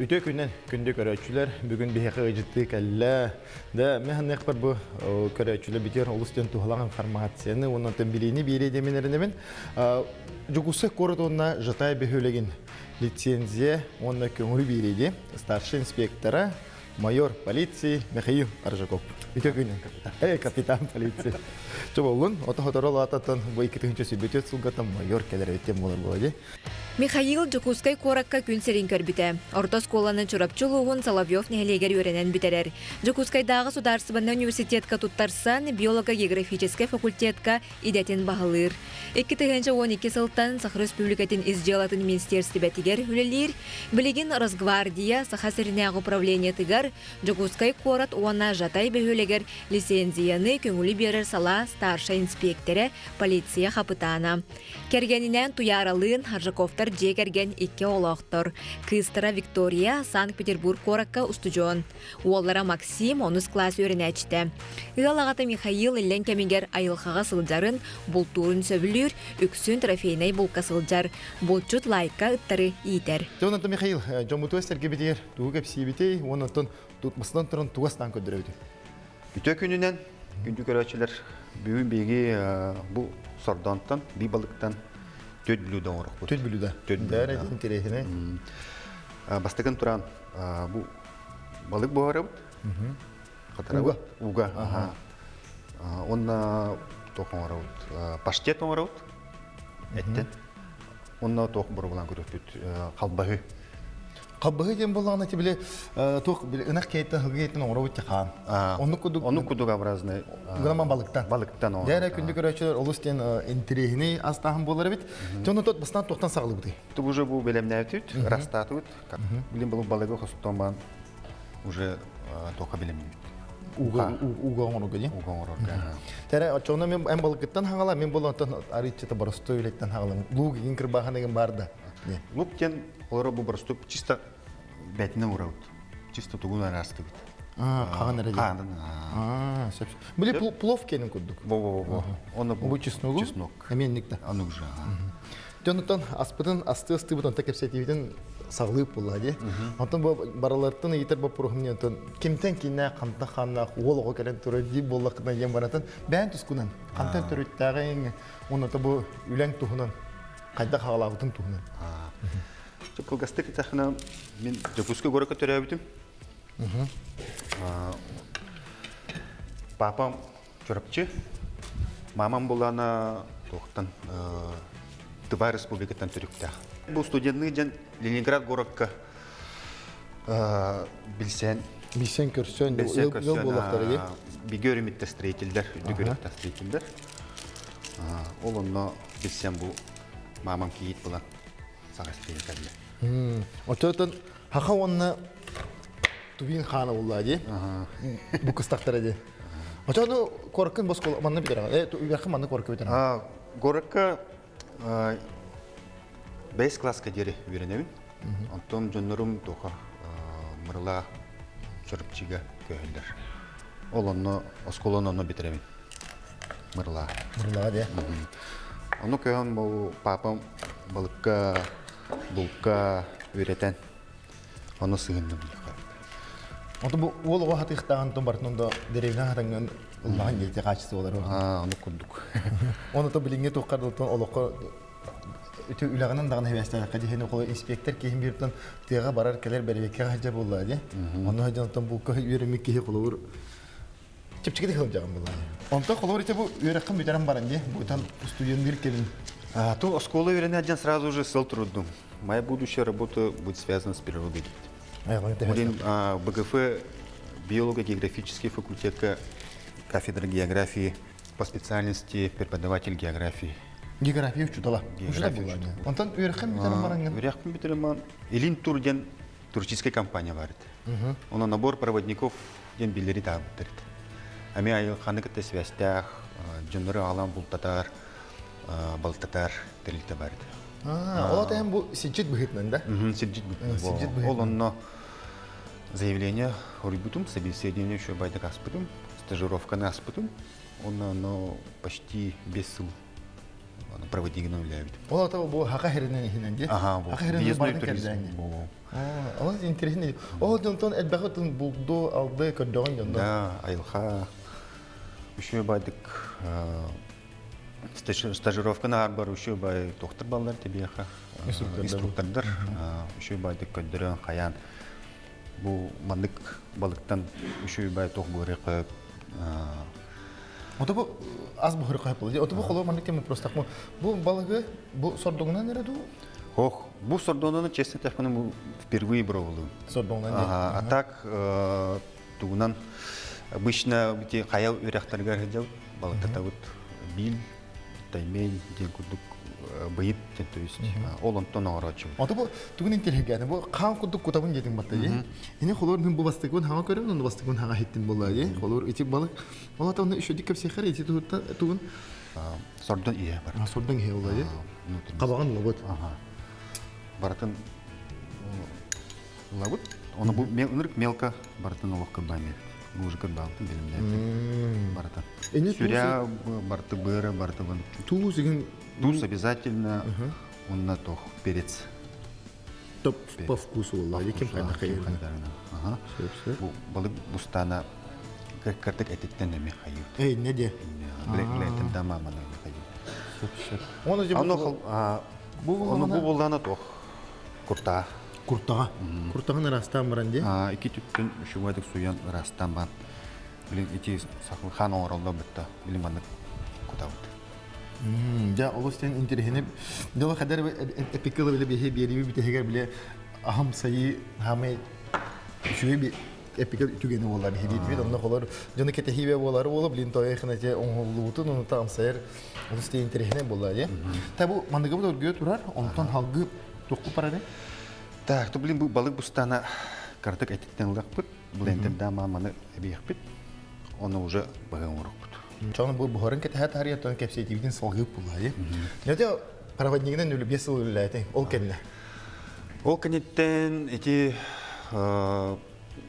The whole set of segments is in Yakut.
Үтүө күнүнэн күндү көрөөччүлэр, бүгүн биһиэхэ ыалдьыттыы кэллэ. Да, мин саныахпар бу көрөөччүлэр бүтүөр олус диэн туһалаах информацияны уонна оттон билиини биэриэ диэмин эрэнэбин. Дьокуускай куорат уонна Жатай бөһүөлэгин лицензия уонна көҥүлү биэриэ диэн старший инспектора майор полиции Михаил Аржаков. Үтүө күнүнэн капитан. Эй, капитан полиции. Чоболлун, ото хоторол аататтан бу 2024 сылгаттан майор кэлэр эбит диэн буолар буолла дии. Михаил Дьокуускай куоракка күн сирин көрбүтэ. Орто оскуоланы Чурапчы улууһун Соловьев нэһилиэгэр үөрэнэн бүтэрэр. Дьокуускайдааҕы судаарыстыбаннай университетка туттарсан, биолого-географическай факультетка идэтин баһылыыр. 2012 сылтан Саха Республикатын ис дьыалатын министиэрстибэтигэр үлэлиир. Билигин Росгвардия Саха сиринээҕи управлениетыгар Дьокуускай куорат уонна Жатай бөһүөлэгэр лицензияны көҥүлү биэрэр салаа старшай инспиэктэрэ, полиция хапытаана. Кэргэнинээн Туйааралыын Аржаковтар дьиэ кэргэн икки оҕолоохтор. Кыыстара Виктория Санкт-Петербург куоракка устудьуон. Уоллара Максим онус кылаас үөрэнээччитэ. Ыал аҕата Михаил иллэҥ кэмигэр айылҕаҕа сылдьарын, бултуурун сөбүлүүр, үксүн трофейнай булка сылдьар. Булчут лайка ыттары иитэр. Дьэ, онон Михаил, дьоммутугар сэргэбитигэр тугу кэпсиибитий уонна оттон тутмасынан туран тугу астаан көрдөрөбүтүй? Үтүө күнүнэн, күндү көрөөччүлэр, бүгүн биһиги бу сордонтон, бии балыктан төрт блюдо оҥорохпут. Төрт блюдо. Төрт блюдо. Интэриэһинэй. Бастакын туран бу балык буһарабыт. Хатарабыт. Уга. Онно туох оҥоробут? Паштет оҥоробут. Эттен. Онно туох боруобалаан көрүөхпүт? Халбаһы. Халбаһы диэн буоллаҕына ти били туох били ынах кейтен хылгы кейтен оҥоробут хаан. Оннук кудук Оннук кудугообразный гынан балыктан. Балыктан. Дьэ эрэ күндү көрөөччүлэр олус диэн интэриэһинэй астааһын буолар эбит. Дьону тот бастаан туохтан саҕалыыбытый? Ту уже бу бэлэмнээбитибит, растаатыбыт. Билин бұл балыгы хостон баан уже тока билемнибит. Уга уга оҥорорго дии. Уга оҥорорго. Тэрэ оччоҕуна мен эн балыкыттан хаҥала мен бұл онтон арыыччыта боростуой үлэттэн хаҥалам. Лук игин кырбаахан игин бар да. Лук диэн олоро бу боростуой чисто бэтинэ урабыт. Чисто тугун араастыбыт. Хаҕан эрэ. Хаанын. Сөп. Били плов кенин курдук. Во-во-во. Оны бу чесногу. Чеснок. Эменник да. Аны уже. Дьонуттан аспытын асты астыыбыт онто кэпсэтиибитин саҕалыып буолла дии. Онтон бу барылартан ыйытар боппуруһум диэн онтон кимтэн киннээх хантан хааннаах уол оҕо кэлэн турар дии буоллаххына диэн баратын бэйэн тускунан хантан төрүттээҕиҥ уонна бу үлэҥ туһунан хайдах хаалаабытын туһунан. Кылгастык эттэххинэ мин Дьокуускай куоракка төрөөбүтүм. Папам Чурапчы. Мамам булана туохтан Тыва республикаттан төрүктээх. Бу студенный дьон Ленинград городка билсэн билсэн көрсөн ыал буоллахтара дии. Бигэ өрүмүттэ строительдер, үрдүк өрүттэ строительдер. Ол онно билсэн бу мамам кийиит булан саҕа сиригэр кэллэ. Оччотон хаха уонна тувин хаана булла дии. Бу кыстахтара дии. Оччону коркын боскол манна бүтэрэҕин. Э, үгэххин манна корка бүтэрэҕин. Горокка бэс класска диэри үөрэнэбин. Онтон дьоннорум тоха Мырыла Чурапчыга көһөллөр. Ол онно оскуоланы онно бүтэрэбин. Мырыла. Мырылаҕа дии. Ону көһөн бу папам балыкка, булка үөрэтэн ону сыһынным диэххэ. Онтон бу уол оҕо хатыахтааҕын тон бартын онда дэриэбинэ хатаҥҥын ыллаҕын диэти хаачыстыбалар. Аа, ону курдук. Оны то билиҥҥи туоххар да олоххо үтү үлэҕинэн даҕаны хибээстээххэ диһини холо инспектор киһин бииртэн тыаҕа барар кэлэр бэрэбиэккэҕэ сылдьар буоллаа дии. Онно сылдьан оттон булка үөрэммит киһи холобур чэпчэкитик сылдьаҕын буоллаа. Онтон холобур ити бу үөрэххин бүтэрэн баран дии, бу студенныыр кэлин. А, то оскуола үөрэнэ сразу же сыл турдум. Моя будущая работа будет связана с природой. Блин, БГФ биолого-географический факультетка кафедра географии по специальности преподаватель географии. География учутала. Учута буолла. Онтон үөрэххин бүтэрэн бараҥҥын? Үөрэхпин бүтэрэн баран Илин Тур диэн туристическай компания бар этэ. Онон набор проводников диэн биллэри таабыттар этэ. Ами айылҕаны кытта связьтаах, дьоннору аҕалан бултатар, балтатар тэрилтэ бар этэ. Ол атайын бу сирдьит быһыытынан да? Сирдьит быһыытынан. Ол онно заявление хоруйбутум, собеседование еще байдак аспытым, стажировканы аспытым. Онно оно почти 5 сыл. Проводнигынан үлэлээбитим. Ол ата бу хака херинен иһинен ди. Аха, бу. Хака херинен Въездной бардын туризм. кэрдээҥи. Бу. Ол интересный. Ол дьонтон элбэҕи тын булду, алды, көрдөҕүн дьондо. Да, айылха үшөө байдык стажировканы аарбар үшөө бай доктор баллар тебиэхэ инструктордар үшөө байдык көддөрөн хаян бу маннык балыктан үшөө бай тох буорекка. Ото бу аз бу хырка хапыл. Ото бу холо маннык тема просто бу балыгы бу сордоңунан эре ду? Ох, бу сордоңунан, честно так, бу впервые пробовал. Сордоңунан. А так тугунан обычно те хаял үрәхтәргә хәҗәү балыктатабыт бил, таймень ден курдук быйыт, то есть ол онтон оҥорочу. Ото бу тугун интерхегәне бу хан курдук кутабын дедиң батта ди. Ине холор мин бу бастыгын хаңа көрөм, оны бастыгын хаңа хиттин була ди. Холор ити балык. Ол ата оны еще дикеп сехер ити тугун тугун. Сордон ие бар. Сордон ие була ди. Кабагын лобот. Ага. Баратын лабыт. Оны бу мелко баратын олох кырбайм. Бу уже кырбалтын билимдер. Баратын. Сүря барты быра барты бан. Туз деген. Туз обязательно. Онна тох перец. Топ по вкусу болла. Ким кайда кайда. Ага. Бу балык бустана картык этиттен эме хайы. Эй, не де. Биле дама мана хайы. Оны же бу Оны бу болдана тох. Курта. Куртага. Куртагын растан баран де. А, ики түттүн шугадык суян растан бан. Билин ити сахыл хан оңоролло битта. Билин маннык кутабыт. Ja, олус тен интерехини. Дела хадер эпикылы биле бихе биери битеге биле ахам сайы хаме шуи би эпикыл түгени болар бихе бит онно холор жону кетехибе болар болу блин той хына же оңоллубутун ону там сайыр олус тен интерехини болар же. Та бу мандыгы бу өргө турар, онтон халгы токку парады. Так, то блин бу балык бустана картык этиттен лакпыт, блендерда маманы эбиэхпит. Оны уже баган урукпут. Чоны бу бухарын кетехе тария тон кепсетибитин салгып була же. Нете проводнигинен үлү бес жыл үлеләтең, ол кенне. Ол кенеттен эти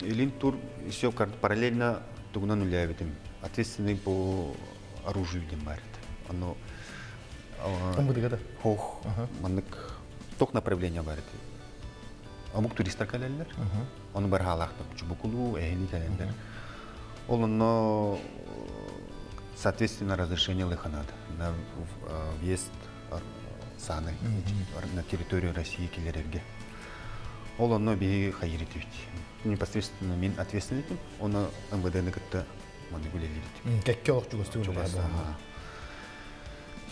Илин тур еще параллельно тугунан үлеләбитим. Ответственный по оружию дем барит. Оно Омбудыга. Хох, маннык ток направление барит. Амук туристар калеллер. Оны бар халахта чубукулу, эхили калеллер. Ол оно соответственно разрешение лыханад на въезд саны на территорию России келерерге. Ол оно би хайырит. Непосредственно мин ответственный, он МВД кытта маны гулелит. Кекке олох чугастыгын.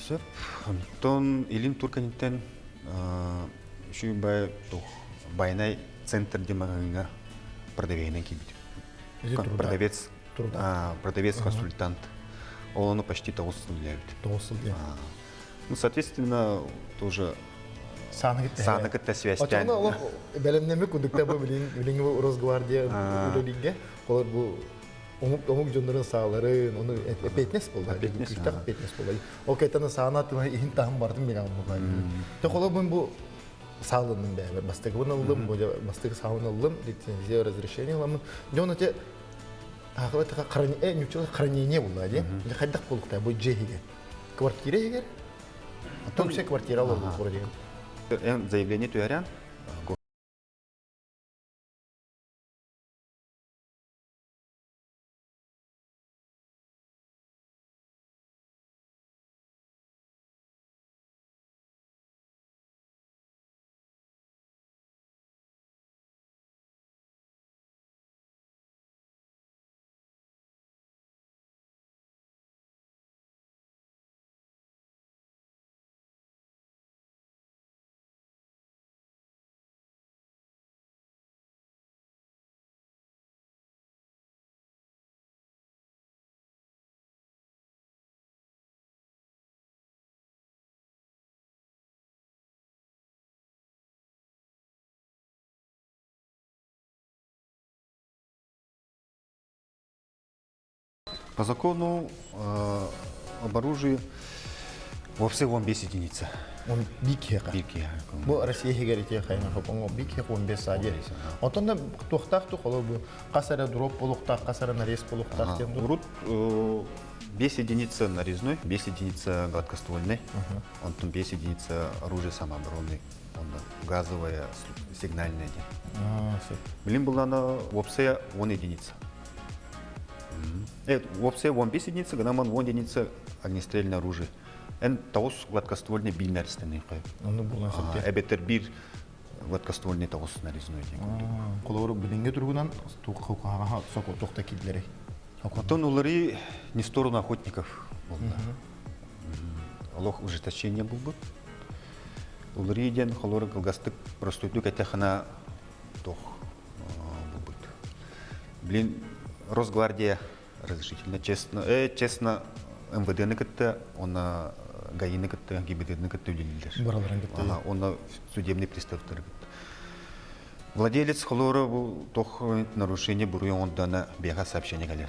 Сөп, Антон Илин Турканитен шүй бай тух байнай центр демагыңа продавейнен кибит. Продавец, продавец консультант. Ол оно почти 9 жыл. 9 жыл. Ну, соответственно, тоже Саны кытта. Саны кытта связь. Очоно олох белемнеме кундукта бу билин билин Росгвардия үлелиге. Олар бу омук омук жоннорун сааларын, оны эпетнес болду. Күштак эпетнес болду. Ол кайтаны саана тыма ихин тахым бардым мен болду. Те холо бу саалынның бәбе. Бастыгы буны алдым, бу бастыгы саалын алдым, лицензия разрешение аламын. Жон те ахыла така хранение, хранение болду, ди. Хайдак болдук бу жехиге. Квартира егер. Токсе квартира алды бу деген. Заявление түәрән. По закону об оружии вовсе он без единицы. Он бик хека. Бик хека. Бу Россия хегерите хайна хопон бик хек он бес саде. Онтон да тухтах ту холо бу касара дроп болуктах, касара нарез болуктах тем. Урут 5 единица нарезной, 5 единица гладкоствольный, онтон 5 единица оружие самообороны, онно газовая сигнальная диэн. Билин буллана уопсайа 10 единица. Уопсайа 15 единица, гынаман 10 единица огнестрельное оружие. Эн тоҕус гладкоствольный биир наристаны қой. Онну булан сөптө. Эбэтэр биир гладкоствольный тоҕус нарезной диэн курдук. Холобур билиҥҥи туругунан туохха соко туохта киирдилэрий? Оттон уларыы не в сторону охотников буолла. Олох ужесточение булбут. Уларыы диэн холобур кылгастык простойдук этэхына туох булбут. Блин, Росгвардия разрешительно честно, честно МВД-ны кытта, онно ГАИ-ны кытта, ГИБДД-ны кытта үлэлииллэр. Бараларын кытта. Онно судебный приставтары кытта. Владелец холоро бу тох нарушение буруйун оҥордоно биэхэ сообщение кэлэр.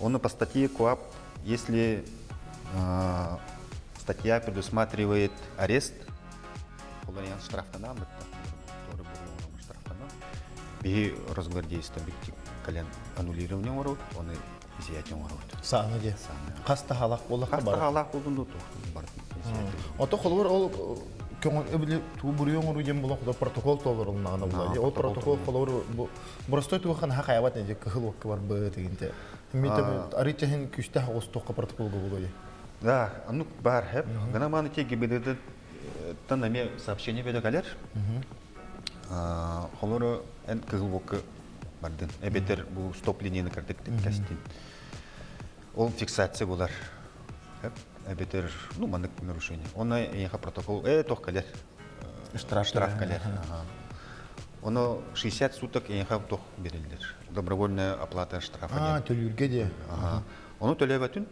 Он по статье КОАП, если статья предусматривает арест, холориан штрафтанан штрафтанан. Биһи росгвардейство битти кэлэн аннулирование оҥоробут, оны изъятие оҥоробут. Сааны де. Хас таһаалаах буоллахха Хас таһаалаах буоллун да барытын. Ото холобур ол көҥүл эбили туу буруйу оҥоруу диэн буолан холобур протокол толорулуннаҕына буолла. Ол протокол холобур бу боростой туга ханаха хайабат не кыһыл уокка барбыт дегенте. Митем арыйчаһын күстээх оҕустуохха протоколга буолуо дии. Да, оннук баар хэп. Гына мааны те ГИБДД тан эмиэ сообщение бөдө кэлэр. Холору эн кыһыл уокка бардын. Эбэтэр бу стоп линияны кырдык кэстин. Ол фиксация булар. Эбэтэр, ну, маннык нарушение. Онно эйиэхэ протокол, тох кэлэр. Штраф, штраф кэлэр. Оно 60 суток эйиэхэ тох бериллэр. Добровольная оплата штрафа. А, төлүүргэ де. Ону төлөөбөтүн.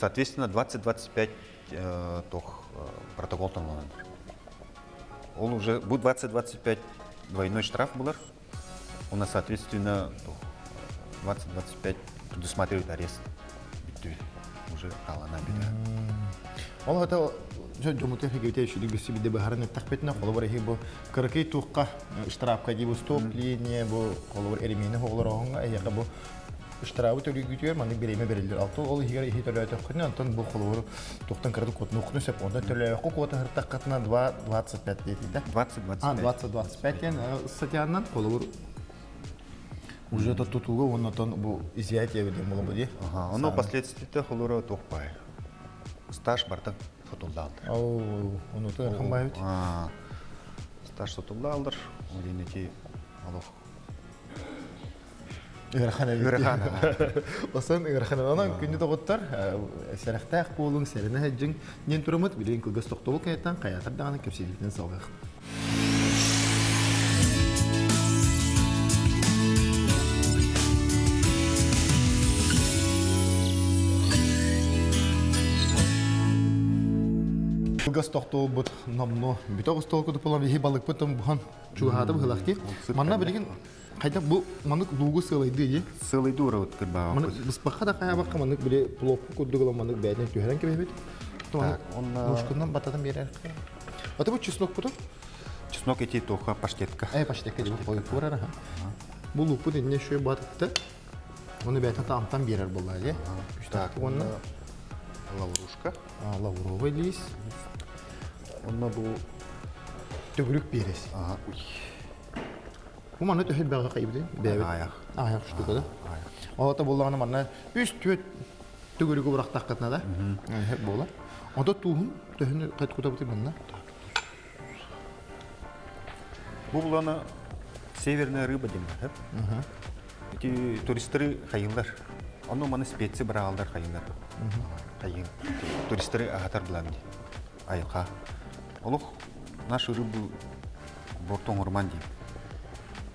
Соответственно, 20-25 тох протокол тонолонор. Ол уже бу 20-25 двойной штраф булар. У нас, соответственно, 20-25 предусматривает арест. Бүттү. Уже хаалана битэ. Ол это дьомуту хегете шүдүк биси биде баһарын эттахпетина холобур эһи бу кыракый туохха штрафка ди бу стоп линия бу холобур эремени хоҕолороһуҥа эһиэхэ бу штрафы төлүүгүтүгэр маннык бириэмэ бериллер алты ол иһигэр иһи төлөөтөххүнэ онтон бу холобур туохтан кыраты куотунуоххуну сөп онтон төлөөөххү куота һыртаххытына 2.25 диэтийдэ 20-25 20-25 диэн статьянан холобур уже тутууга уонна бу изъятие диэн буолар дии. Ону последствия холоро туох бай. Стаж барта сотуллаалдыр. Оу, ону тыырхан байбыт. Стаж сотуллаалдыр. Ол эти олох Ыарахан эбит. Ыарахан. Осон ыарахан. Онон күндү доҕоттор, сэрэхтээх буолуҥ, сэрэнэ сылдьыҥ диэн тураммыт, билигин кылгас тохтобул кэнниттэн хайаатар даҕаны кэпсэтиитин салҕыах. Кылгас тохтобулбут номнуо бүтэ оҕустуол курдук буолан биһи балыкпыт буһан чугаһаата быһыылаах дии. Манна билигин хайдах бу маннык луугу сыалайдыы дии. Сыалайдыы урабыт кырбаабыт. Маннык быспакка да хайабакка маннык били пловку курдук ылан маннык бэйэтинэн түһэрэн кэбиһэбит. Так, онна Мушкунан бататан биэрэр. Аты бу чеснок путу? Чеснок эти тоха паштетка. Паштетка дии бу барар. Бу лууппут инне шөй батытты. Оны бэйэтин таамтан биэрэр буолла дии. Так, уонна лаврушка. Лавровый лист. Онно бу төгүрүк биэрэс. Ага, уй. Бу манна төһө бэҕэ хайбыты? Бэбит. Аайах. Аайах штука да. Ол буллаҕына манна үс түөт төгүрүгү бырахтаххытына да. Хөп буолар. Онто тууһун төһөнү хайт кутабыты манна? Бу булана северная рыба диэн бар. Ити туристары хайыллар. Ону маны специи быраҕаллар хайыллар. Хайын. Туристары аһатар булан ди. Айылха. Олох нашу рыбу бортон оҥоруман диэн.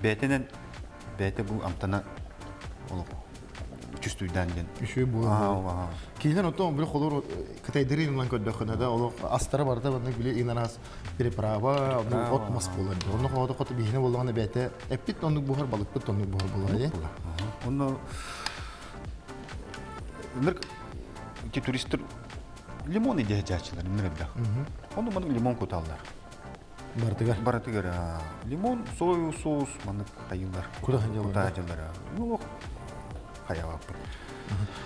Бэйэтинэн бэйэтэ бу амтана олох чувствуйдаан диэн. Үчүгэй буолар. Киинен оттон били холор кытайдары ылан көрдөххүнэ да олох астара барыта маннык били инарас переправа от мас буолар. Онно хоото хото биһине буоллаҕына бэйэтэ эппит оннук буһар балыкпыт оннук буһар буолар дии. Онно ынырык ити туристар лимон идэһэ дьааччылар ынырык элбэх. Ону маннык лимон куталлар. Барытыгар. Барытыгар лимон, соевый соус маннык хайыылар. Кута сылдьаллар. Кута сылдьаллар. Ну, олох Хаябаппын.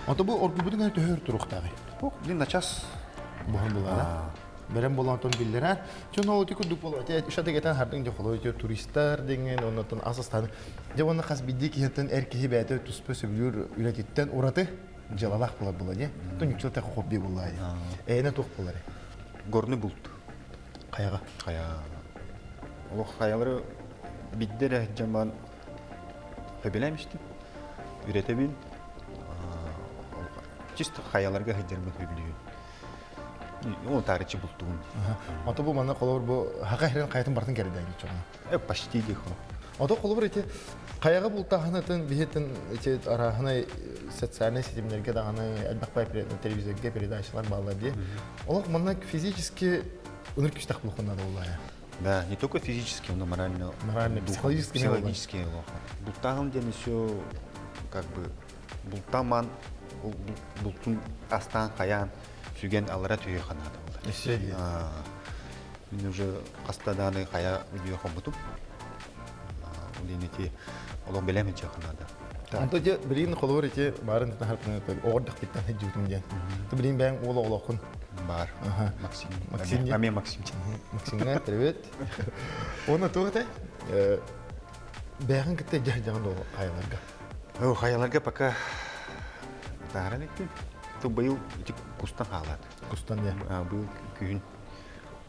Ото бу оргуйбутун гына төһөр туруктааҕый? Ох, блин, начас буһан булара. Бэлэм болон биллэрэр. Чон ол ити курдук боло. Ишатыгетен хардың же холой туристар деген, оннотон ас астан. Же онно хас бидди киһиттен эр киһи бэйэтэ туспа сөбүлүүр үлэтиттен ураты дьыалалаах буолар була дии. Тон үксэл тэхэ хобби буолла. Эйне туох буолар? Горный булт. Хайаҕа. Хайа. Олох хайалары биддер жаман хөбүлээмиштим. Үрэтэбин. Чисто хайаларга сылдьарбын сөбүлүүбүн. Ол таарыччы бултугун. Ото бу манна холобур бу хака хирен хайатын бартын кэрдээн чоҕуна. Э, почти дихо. Ото холобур ити хайаҕа бултааһынатын биһитин ити арааһынай социальнай ситимнэргэ даҕаны элбэх бай телевизорга передачалар бааллар дии. Олох манна физически ыныр күстэх булухунна да улаая. Да, не только физически, но морально, морально, психологически, психологически Бултааһын диэн еще как бы бултаман бултун астаан хайаан сүгэн алара түһүө ханаата буолар. Мин уже хаста дааны хайа үйө хоммутум. Улин ити олох бэлэм иче ханаада. Онто же билин холобур ити баарын харпын оҕордох биттан хеджутум диэн. Ту билин бэйэҥ уол оҕолооххун. Бар. Максим. Максим. Аме Максим. Максимҥа привет. Оны туох этэй? Бэйэҕин кытта дьаһдьаҕын дуо хайаларга? О, хайаларга пока таһаран иттим. Ту быйыл ити кустан хаалаат. Кустан я. Быйыл күһүн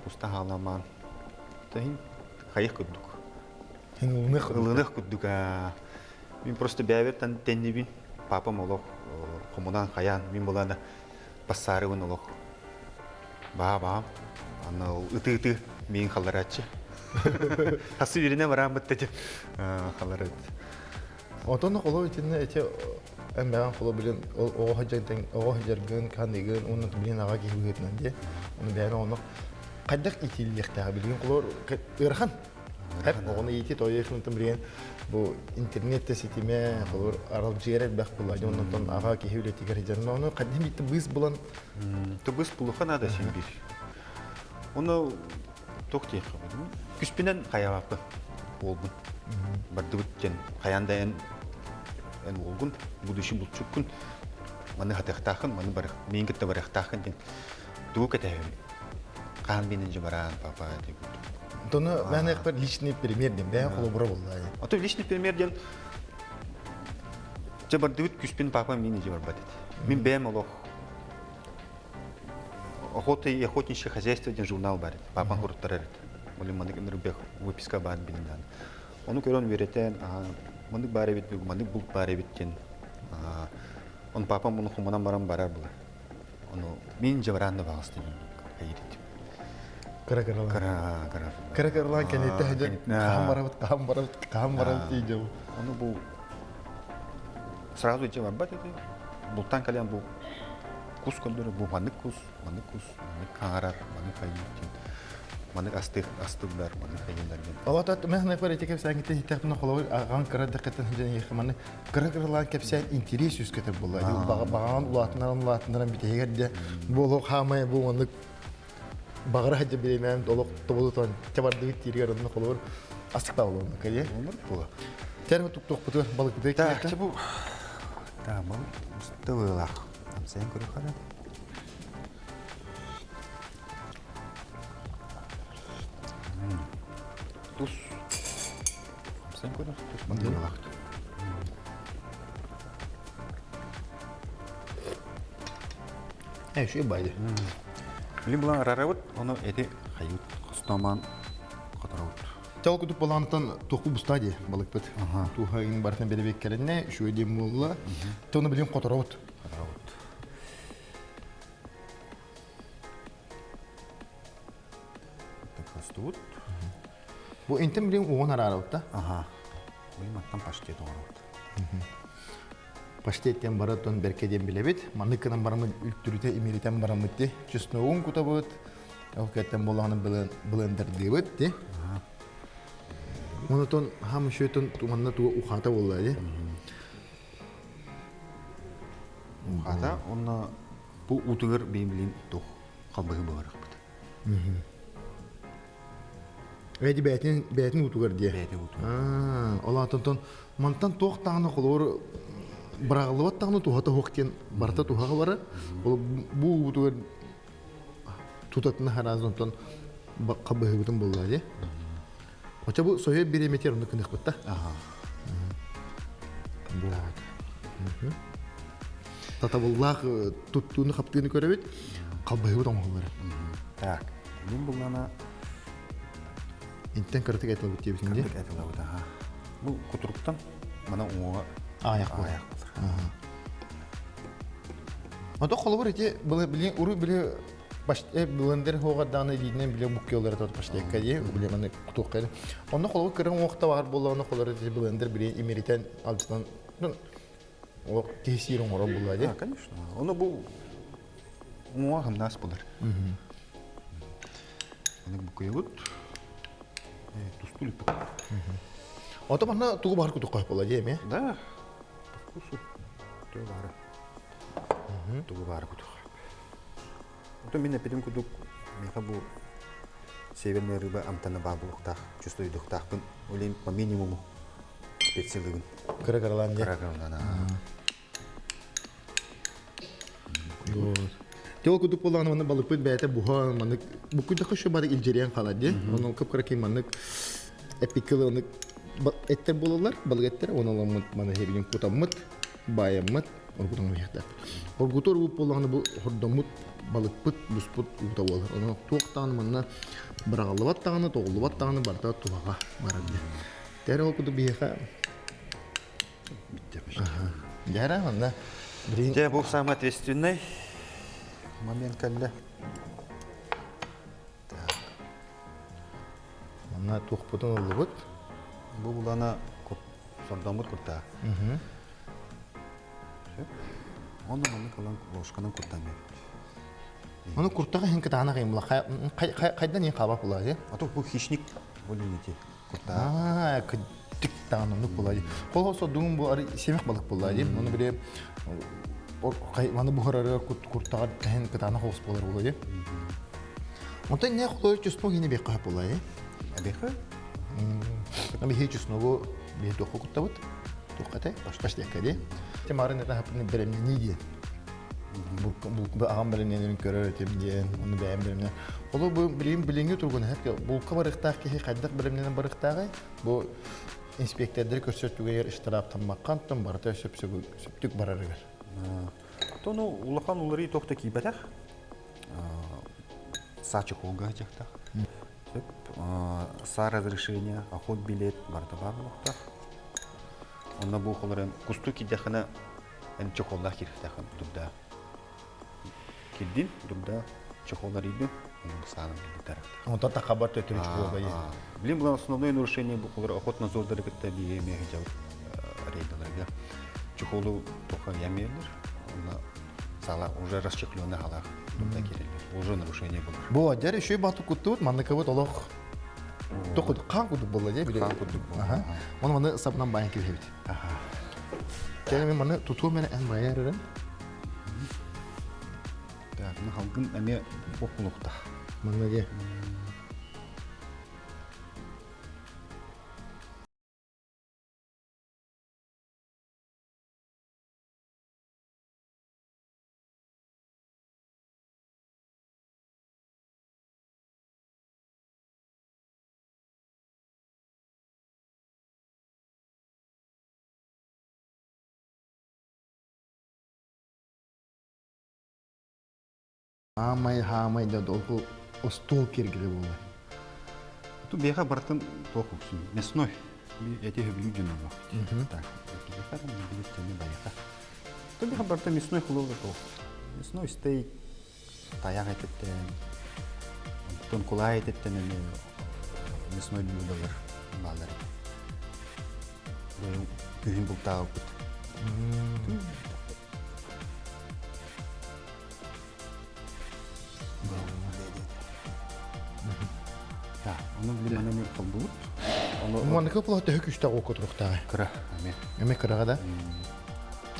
кустан хааламаан. Тахин хайых курдук. Ылыныах Ылыныах курдук. Мин просто бэйэбэр теннибин. Папам олох хомунан хаян мин булана пассаарыбын олох баа-баам. Аны ытыы-ытыы миин халларааччы. Хасы бирине барааммыт деді халларат. Отон холо итинне эти эн бэҕэн холо билин оҕо хадьартан оҕо хадьаргын ханыгын уонна билин аҕа киһи быһыытынан дии. Оны бэйэн оҕону хайдах итиллиэхтээҕэ билигин холоор ыарахан. Хеп оҕону иити тойуохунтан билигин бу интернет ситимэ холоор аралдьыйар элбэх буолла. Оннотон аҕа киһи үлэтигэр дьонно ону хайдах битти быыс булан То быыс булуха надо син бир. Оны туох диэххэ Күспүнэн хайабаппын уолбун. Бардыбыт диэн хайаан да эн эн уолгун, будущий булчуккун, маны хатыахтааххын, маны барых, миин кытта барыахтааххын диэн тугу кэтэһэбин. Хаан биинин же бараан, папа диэн. Тону мен личный пример диэн бэйэн холобура буолла. А то личный пример диэн Дьэ бардыбыт күспүн папам миин же барбат эти. Мин бэйэм олох Охота и охотничье хозяйство диэн журнал бар Папам хуруттарар эт. Оле маннык ынырбэх выписка баар билиннан. Ону көрөн үөрэтэн, маннык баар эбит, маннык булт баар эбит диэн. Он папам ону хуманан баран барар була. Ону мин же бараан да баҕастын хайырит. Кыра кыралаан. Кыра кыра. Кыра кыралаан кэнниттэ хадьан хаһан барабыт, хаһан барабыт, хаһан барабыт тиийдэ. Ону бу сразу же барбат этэ. Бултан кэлэн бу кус көрдөрө бу маннык кус, маннык кус, маннык хаҥарар, маннык хайыыр диэн маннык астык астыллар, маннык хайыылар диэн. Олото мен ханай эти кэпсээҥҥитэ иһиттэхпинэ холобур аҕаҥ кыра дэххиттэн сылдьан иһиэххэ манны кыра кыралаан кэпсээн интириэс үөскэтэр буолла. Баҕаҕын улаатыннаран улаатыннаран бүтэһигэр дьэ бу олох хаамай бу маннык баҕара сылдьа бириэмэм олох тобулутан чабардыбыт дииригэр онно холобур астыктаа болуон кэлиэ. Оннук була. Терме туктуохпутугар балыкпытыгар Так, чэ бу Да, балык усталыылаах. Амсайан көрүөххэ Тус. Амсайан көрүөх, тус мандыылаах. Э, үчүгэй байды. Билин булан арарабыт, ону эти хайыт хостоман хоторобут. Чал кутук балаантан туохку буста дии балыкпыт. Туха ин бартан беребек кэлинне, үчүгэй диэн буолла. Тону билин хоторобут. Хоторобут. Так хостубут. Бу интен билин уон араарабыт да. Аха. Билин маттан паштет оҥоробут. Паштеттен барытын бэркэ диэн билэбит. Маннык гынан бараммыт үлтүрүтэ имиритэн бараммыт ди. Чесногун кутабыт. Ол кэттэн буолаҕына былындардыыбыт ди. Онотон хам үшөтөн манна туга ухата буолла ди. Ухата онно бу утугар беймилин тух халбыһы быһарахпыт. Эди бээтин бээтин утугар диэ. Бээтин утугар. Аа, ол атонтон мантан туох даҕаны холобур. Быраҕыллыбат даҕаны туһата суох диэн барыта туһаҕа барар. Ол бу уутугар тутатына харааз онтон хабыһыбытын буолла дии. Оча бу соһуйар бириэмэтигэр онно кыныхпыт да. Вот. Татабыллаах туттууну хаптыыны көрөбүт, халбаһыбыт оҥоһуллар. Так, мин буллана Интен кыратык этилабыт диэбитин дии. Кыратык этилабыт, аха. Бу кутуруктан мана уҥуоҕа аайах буолар. Аайах буолар. Ото холобур ити билин уру били блендер хоҕардааны илиинэн биле буккеллары тот паштекка дии биле маны кутуохка. Онно холобур кырын уохта бар буолла, онно холобур ити блендер били имеритен алдытан ол киһи сиир оҥорор буолла дии. Конечно. Ону бу уҥуоҕа хамнаас булар. Аны букуйабыт. Тустуу липпит. Ото манна тугу баар кутукка буолла дии эми? Да. По вкусу. Тугу баары. Тугу баары кутук. Ото мин эппитим курдук миэхэ бу северная рыба амтана баар буолуохтаах, чувствуйдуохтаахпын. Ол по минимуму специлыгын. Кыра кыралаан дии. Кыра кыралаан. Тел кудук буоллаҕына маннык балыкпыт бэйэтэ буһан маннык буккуйдахха еще бары илдьириэн хаалар дии. Онон кып-кыра маннык эпиккилы оннук эттэр буолаллар, балык эттэр, оны оламмыт маны хебилин кутаммыт, баайаммыт, оргутан уйахтар. Оргуту оргут буоллаҕына бу хордоммут балыкпыт буспут уута буолар. Онон туох даҕаны манна быраҕыллыбат даҕаны, тоҕуллубат даҕаны барыта туһаҕа барар диэн. Тэр ол курдук биһиэхэ Дьара манна Дьэ, бу самый ответственный момент кэллэ. Так. Манна туохпутун ыллыбыт. Бу булана сордоммут куртаа. Онно маннык ылан ложканан куртаан бербит. Ону куртаҕа иһин кытаанах ыйымла хайдан иһин хаба була А то бу хищник более куртаа. Аа, кыдык даҕаны оннук буолаа дии. Холоосо дугун бу ары сиэмэх балык буоллаа дии. Ону били маны буһарарыгар куртаҕар тэһин кытаанах оҕус буолар буолуо дии. Онтон не холой чеснок ини биэххэ хөп буолаа дии. Эбиэхэ? Биһи чесногу биһи туохха куттабыт? Туохха этэй? Паштекка дии. Темарын это хаппыны беремнени диэн. Аҕам бэлэмнэнэрин көрөр этим диэн, ону бэйэм бэлэмнэн. Олу бу билигин билиҥҥи туругун эһэт булка барыахтаах киһи хайдах бэлэмнэнэн барыахтааҕый? Бу инспектордары көрсөр түгэнигэр ыштарааптаммакка онтон барыта сөптүк барарыгар. Тону улахан уларыы туох да киирбэтэх. Саа чехолга дьахтах. Сөп. Саа разрешение, охот билет барыта баар буолуохтаах. Онно бу холорон кустуу киирдэххинэ эн чехоллаах киирдэххин дурда кирдин дурда чехоллар иидин саанан билитар. Онтон тахабар төттөрү чехолга Блин, было основное нарушение бу холор охотнадзордары кытта биһи эмиэ сылдьабыт рейдаларга. Чехолу тоха ямелер, онно сала уже расчехленный халах дурда киреллер. Уже нарушение было. Бу адьар еще бату куттубут, манныкыбыт олох Токуд хаан кудук буолла дии били. Хаан кудук буолла. Оны маны сабынан баян киһибит. Кэлэ мен маны тутуом мene эн баяр эрэн. Так, ну халгын эмиэ окулукта. Манна дии. Аамай хаамай да ол остуол киэргэлэ буолла. Ту биэхэ барытын туох уксун мясной эти хөбүлүү дьон олох. Так, биэхэ билиттени байыха. Ту биэхэ барыта мясной хлоба туох. Мясной стейк тайах этиттен, онтон кулай этиттен эми мясной блюдолар баалар. Күһүн бултаабыт. Ону билим аны холбубут. Манныка була төһө күстээх окко туруктааҕай? Кыра, эми. Эми кыраҕа да?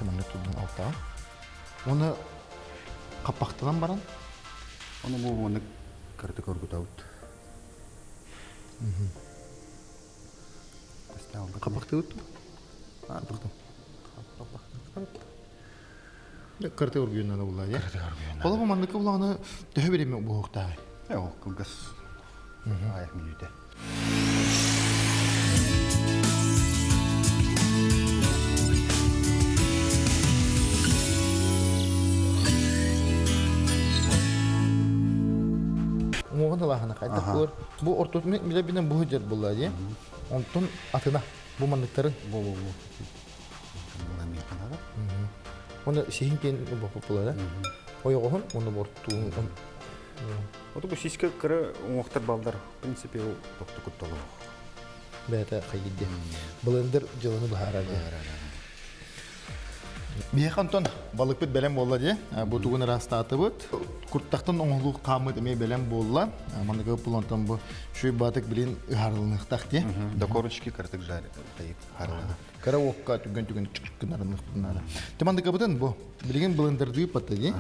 Маннык турдун алтаҕа. Оны хаппахтанан баран? Ону бу маннык кыратык оргутабыт. Хаппахтыбыт? Хаппахтым. Кырты оргуйунан булла дии. Холобу маннык булаҕына төһө бириэмэ буһуохтааҕый? Ол кылгас аҕыйах мүнүүтэ. Уҥуоҕун ылааһына хайдах буолар? Бу ортотун билэ-билэн бу сылдьар буолла дии. Онтон атына бу манныктарын. Бу бу бу. Оны сиһин киэн боппулара. Ойоҕоһун уонна бортуун. Ото бу сиськэ кыра уҥуохтар балдар, в принципе, ол тохту кутталаах. Бэйэтэ хайгидде. Блендер дьыланы быһаарар. Биһиэхэ онтон балыкпыт бэлэм буолла дии. Бу тугун ыраастаатыбыт. Куртахтан оҥоһулуу хааммыт эмиэ бэлэм буолла. Манныгы пулантан бу шуй баатык билин ыһаарылыныахтаах дии. До корочки кыратык жарь тайык харылана. Кыра уокка түгэн-түгэн гынарыныахпытын наада. Те мандыкабытын бу. Билигин блендердыы патта дии.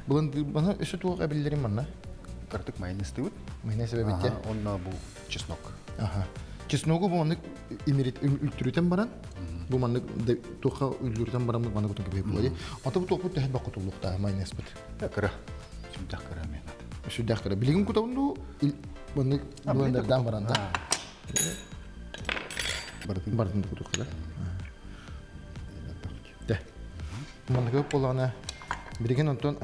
Блендер өссө туох эбиллэрин манна? Кыратык майонезтыыбыт. Майонез эбэбитте. Онно бу чеснок. Аха. Чесногу бу маннык имирит үлтүрүтэн баран, бу маннык туохха үллүрүтэн баран маннык утун кэбиһэ буолар. Ата бу туохпут төһө бакка туллуктаа майонезпыт. Кыра. Сүрдээх кыра мен. Сүрдээх кыра. Билигин кутабын дуу маннык блендердаан баран да. Бардын. Бардын кутукка да. Де. Маннык буоллаҕына билигин онтон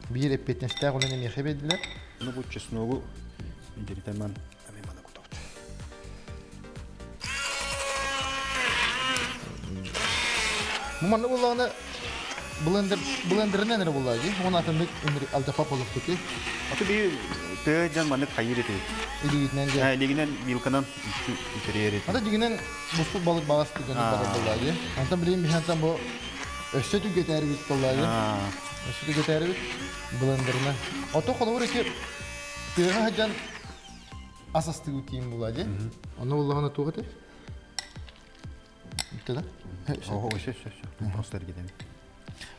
биир эппиэтинэстээх үлэни миэхэ биэрдилэр. Ну бу чесногу индиритэмэн ами мана кутабыт. Бу манна буоллаҕына блендер блендеринэн эрэ буоллаа дии. Уон атыннык алдьапа буолуохпут Аты би тыа дьон маннык хайыр этэ. Илиитинэн дьэ. Илигинэн вилканан үтүрэр этэ. Ата дьигинэн буспут балык балас түгэнин барар буоллаа дии. Антон билигин биһантан бу өссө түгэтээрибит буоллаа дии. Өссө түгэтээрибит блендеринэн. Ото холобур ити тыаҕа сылдьан ас астыы тиим буоллаа дии. Онно буоллаҕына туох этэй? Бүттэ да? Ого, все, все, все. Просто эргитэн.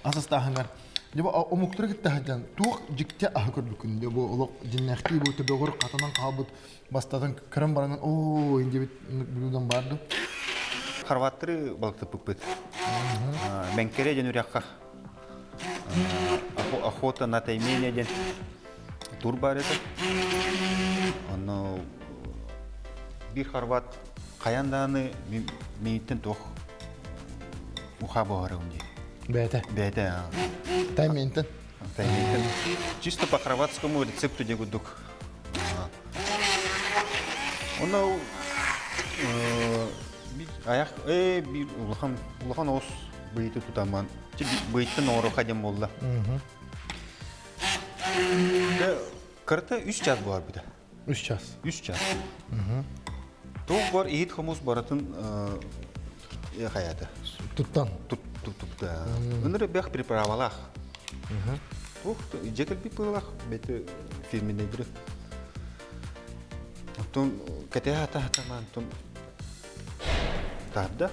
Ас астааһыҥар дьэ бу омуктары кытта сылдьан туох дьикти аһы көрбүккүн дьэ бу олох дьиннээхтии бу төбөҕөр хатанан хаалбыт бастатан көрөн баран оо индибит блюдом бар ду Хорваттары балыктыппыппыт. Мэҥкэрэ диэн үрэххэ охота на таймене диэн тур бар этэ. Онно биир хорват хайан дааны мииттен туох уха буһарым дии. Бэйэтэ. Бэйэтэ. Тайментен. Тайментен. Чисто по хорватскому рецепту де курдук. Онно аяқ биир улахан улахан ос быйыты тутаман быйыттан оҥоруохха диэн буолла. Кырата үс час буоларбыта. Үс час. Үс час. Туох бар иһит хомус барытын хайата. Туттан. Тут тут Ыныры бэх приправалаах. Туох дьэ кэлбит быһыылаах бэти фирменнэйдери. Оттон кэтэһэ ата хатамаан тон таарда.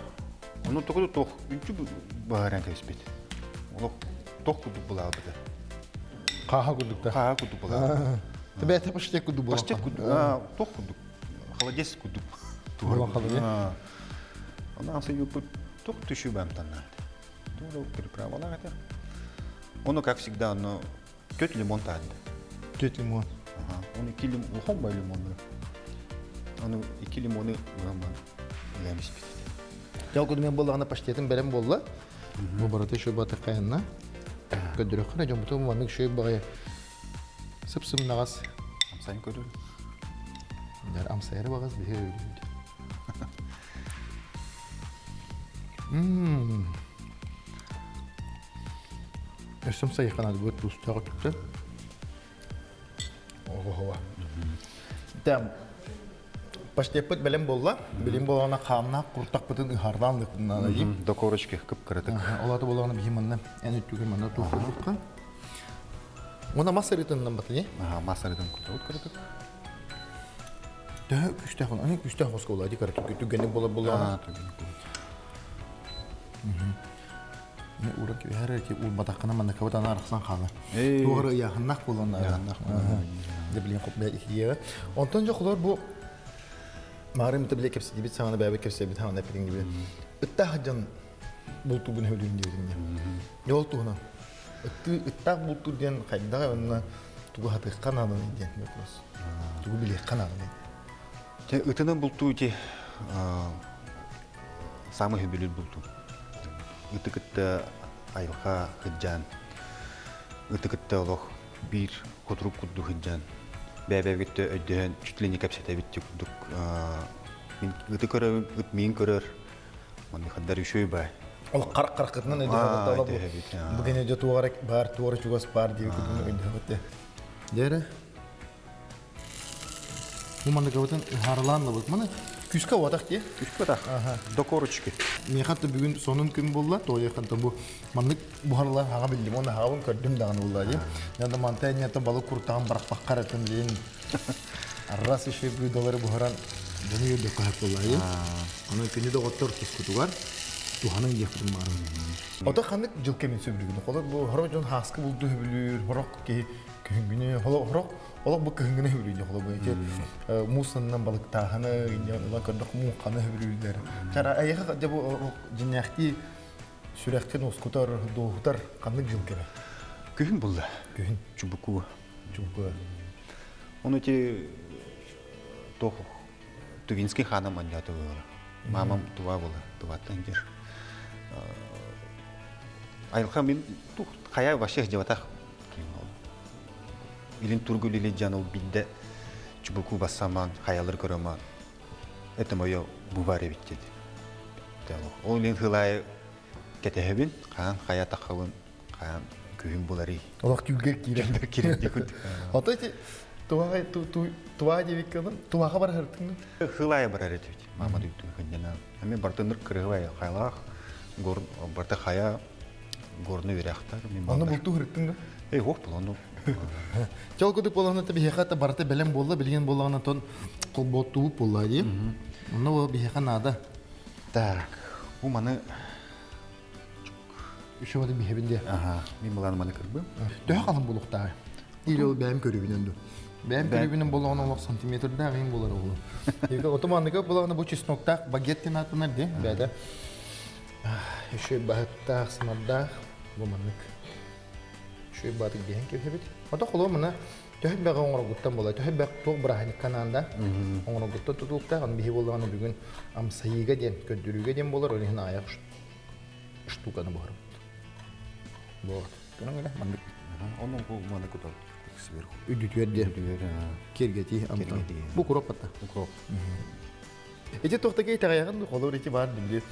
Ону тоҕо да туох үнчү баһаран кэбиспит. Олох тох курдук булаабыта. Хааха курдук да. Хааха курдук булаабыта. Бэйэтэ паштет курдук буолан. Паштет курдук. Тох курдук. Холодец курдук. Буолан холодец. Онон ансыйбыппыт туох түшүү бамтаннаат. Туох приправалаах этэ. Ону, как всегда, ону Төт лимон таһынна. Төт лимон. Оны икки лимон, улахан бай лимоннары. Аны икки лимоны ыаман ыам испит. Дьол кудумен буоллаҕына паштетын бэлэм буолла. Бу барыта еще баты хайанна. Көрдөрөххүнэ дьоммутун маннык шөй баҕайы сып-сымнаҕас. Амсайын көрөр. Дэр амсайары бағас биһи өлүүт. Өссөм сайыханат бу туустаах өттүттэн. Ого-хова. Там паштеппыт бэлэм буолла. Билим буолана хаамнаах куртахпытын ыһардаан лыкпытынан дии. До корочки кып-кыратык. Олата буолана биһи манна эн өттүгэр манна туохтуурукка. Уна мас арытыннан бата дии. Аха, мас арытын кутабыт кыратык. Төһө күстээх аны күстээх оскуола ди кыратык түгэнник буолар буоллаҕына. Түгэнник буолар. Уран кэбиһэр ити уурбатаххына манныкабыт аны арахсан хаалар. Туох эрэ ыйааһыннаах буолан Ыйааһыннаах буолан. Дьэ билигин хоп итиэҕэ. Онтон дьэ холор бу маарым били кэпсэтибит саҕана бэйэбит кэпсэбит саҕана эппитиҥ диби. Ыттаах дьон бултуубун сөбүлүүбүн диэбитиҥ дии. Ол туһунан ыттаах бултуур диэн хайдаҕый уонна тугу хатыахха нааданый диэн вопрос. Тугу билиэххэ нааданый? Те ытынан бултуу ити самый сөбүлүүр бултуу. Ыты кытта айылҕа сылдьан, ыты кытта олох биир хотурук курдук сылдьан, бэйэ-бэйэбитэ өйдөһөн чуть ли не кэпсэтэбит курдук мин ыты көрөбүн, ыт миин көрөр, манныхандар үчүгэй бай. Ол харах харахытынан өйдөһөбүт бу гене дьэ туора баар туора чугас баар диэби курдук өйдөһөбүт дьэ бу манныгабытын ыһаарылаан ылабыт маны күүскэ уотах дии күүскэ уотах до корочки миэхэ бүгүн сонун күн буолла тоойоханта бу маннык буһарылаан хаҕа биллим уонна хаҕабын көрдүм даҕаны буолла дии я манта энньэтэ балык куртаҕын барахпаккар этим диэн арас еще блюдолары буһаран дьону үөрдүөххэ сөп буолла дии Аны күнү доҕоттор тускутугар туһаныҥ диэхпитин баҕарабын. Ото ханнык дьыл кэмин сөбүлүүгүн? Холор бу хорох дьон хааскы булду сөбүлүүр, хорох киһи күһүҥҥүнү, хорох олох бу кыһыҥҥыны сөбүлүүр холор бу ити муус аннынан балыктааһыны, ыла көрдөх муҥханы сөбүлүүллэр. Чара эйиэхэ дьэ бу дьиннээхтии сүрэххин ускутар, дуоһутар ханнык дьыл кэмэ? Күһүн булла. Күһүн. Чубуку. Чубуку. Ону ити туох Тувинский хаана манньаата буолара. Мамам Тува буола, Туваттан дир. Айылха мин хайа вообще дьабатах илин тургу лили дьан ол бидде чубуку бассаман хаялар көрөман это мое бубар эбит деди. Ол илин хылай кэтэһэбин, хаан хайа тахабын, хаан күһүн буларый. Олох түүлгэр киирэр. Түүлгэр киирэр дикут. Ото ити туаға туаға диэбиккэ туаға барар Хылая барар этибит. Мама дүйттүн хынньана. Эми бартыныр кырыгыбай хайлаах гор барта хая горны үрэхтар. Аны булту хырыттың да? Эй, хох булану. Чол кудук болону та биһиэхэ та барыта бэлэм буолла, билигин буоллаҕына тон холботтубут буолла дии. Онно ол биһиэхэ наада. Так, бу маны Үшөмөтүн биһэбин диэ. Аха, мин былаан маны кырбым. Төһө халын булуктааҕы? Или ол бэйэм көрүүбүнэн ду. Бэйэм көрүүбүнэн болоҕун олох сантиметрдаах иин болар оҕолор. Отоманныга булаҕына бу чесноктаах багет диэн ааттанар дии бэйэтэ. Еще баһыттаах, сымардаах бу маннык. Үчүгэй баатык биһэн кэбиһэбит. Ото холуо мына төһө бэҕэ оҥоргуттан буолар, төһө бэх туох бырааһынньыкка наанда оҥоргуттан тутулуктаах, аны биһи буоллаҕына бүгүн амсайыыга диэн, көрдөрүүгэ диэн буолар, ол иһин аайах штуканы буһарбыт. Вот. Көрөн гына маннык. Ону маны кутал сверху. Үдүтүөр диэн. Киргетии амтан. Бу куроп батта. Укроп. Ити тохтаки итэҕэйэҕин холор ити баар били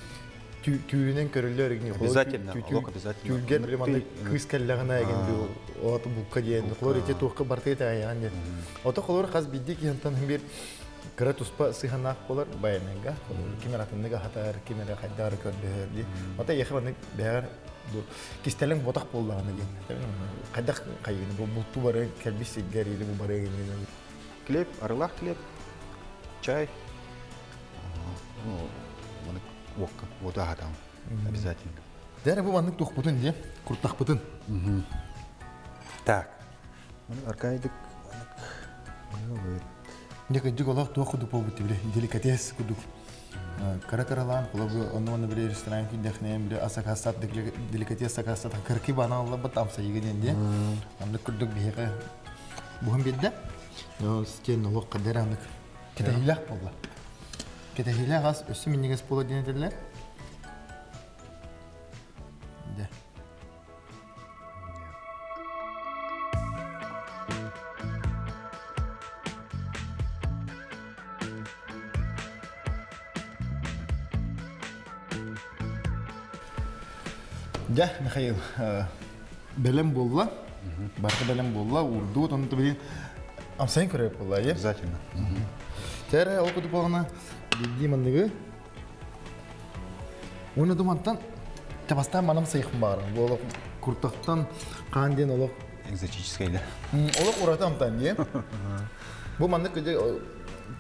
түүрүнэн көрүллэр игни Обязательно, олох обязательно. Түүргэр били маннык кыыс кэллэҕинэ эгин от букка диэн холор ити туохка барты итэҕэйэҕин диэн. Ото холор хас биирдии киһинтэн бир кыра туспа сыһанаах болар баянанга ким эрэ атыннык аһатар, ким эрэ хайдаар көрдөһөр дии. Ото эйиэхэ маннык бэҕэр кистэлэҥ ботах буоллаҕына диэн. Хайдах хайыгын бу булту бары кэлбис сиргэр или бу бары Хлеб, арылаах хлеб, чай, ну, маны уокка, уоту аһатаҕын обязательно. Дәрі бу маннык туохпутун дии, куртахпытын. Так, маны аркайдык маннык Дьэ кырдьык олох туох курдук буолбут били деликатес курдук кыра-кыралаан холобу онно били ресторан киирдэхинэ били ас акаастаат деликатес акаастаат кыркы баана аллабыт амсайыга диэн диэн оннук курдук биһиэхэ буһан биэрдэ стен олох кадер анык кэтэһиилээх буолла кэтэһиилээх ас өссө минньигэс буола диэн этэллэр дэ Дьэ, Михаил, бэлэм буолла. Барыта бэлэм буолла. Уурдуут, онно билин амсайын көрөп буолла, Обязательно. Тәрэ, ол кутуп буолана биирдии манныгы. Уонна думантан табастаан манам сайыхпын баҕарам. Бу олох куртахтан хаан диэн олох Экзотическай да. Олох ураты амтан диye. Бу маннык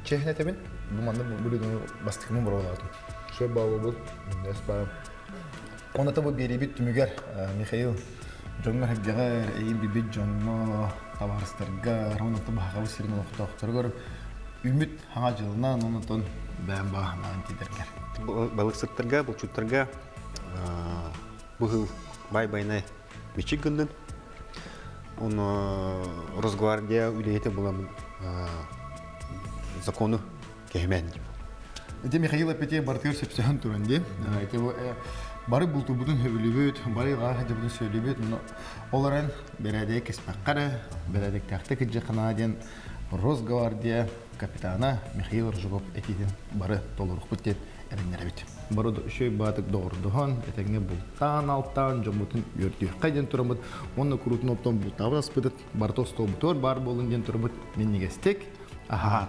чэһин этэбин. Бу маннык блюдону бастакымын боруолаатым. Сөп баалыбыт, миннэс баар. Оны бу биэрибит түмүгэр Михаил дьоҥҥор-сэргэҕэр, эйин билбит дьоҥҥо, табаарыстарга, онон баһаҕабыт сирин олохтоохторугар үүмүт хаҥа дьылынан, онон бэйэм бааһынаан тиийдэргэр. Балыксыттарга, булчуттарга Быһыл бай-байнай мичик гыннын. Он Росгвардия үлэһитэ буламын закону кэһимэн дип. Ити Михаил Апетьев барытыгар сөпсөһөн туран дии. Ити бары бултуубутун сөбүлүүбүт, бары гаах дьыбытын сөбүлүүбүт. Ол эрэн бэрээдэги кэспэххэ эрэ, бэрээдэктээхтик кыдьыханаа диэн Росгвардия капитана Михаил Рыжиков этиитин бары толорукпут диэн эрэннэрэбит. Бары үчүгэй баатык доҕордоһон, этэҥҥэ бултаан-алтаан дьоммутун үөрдүөххэ диэн тураммыт уонна куруутун оттон бултаабыт аспытыт барыта остуолбутугар баар буолун диэн турабыт минньигэстик аһаан.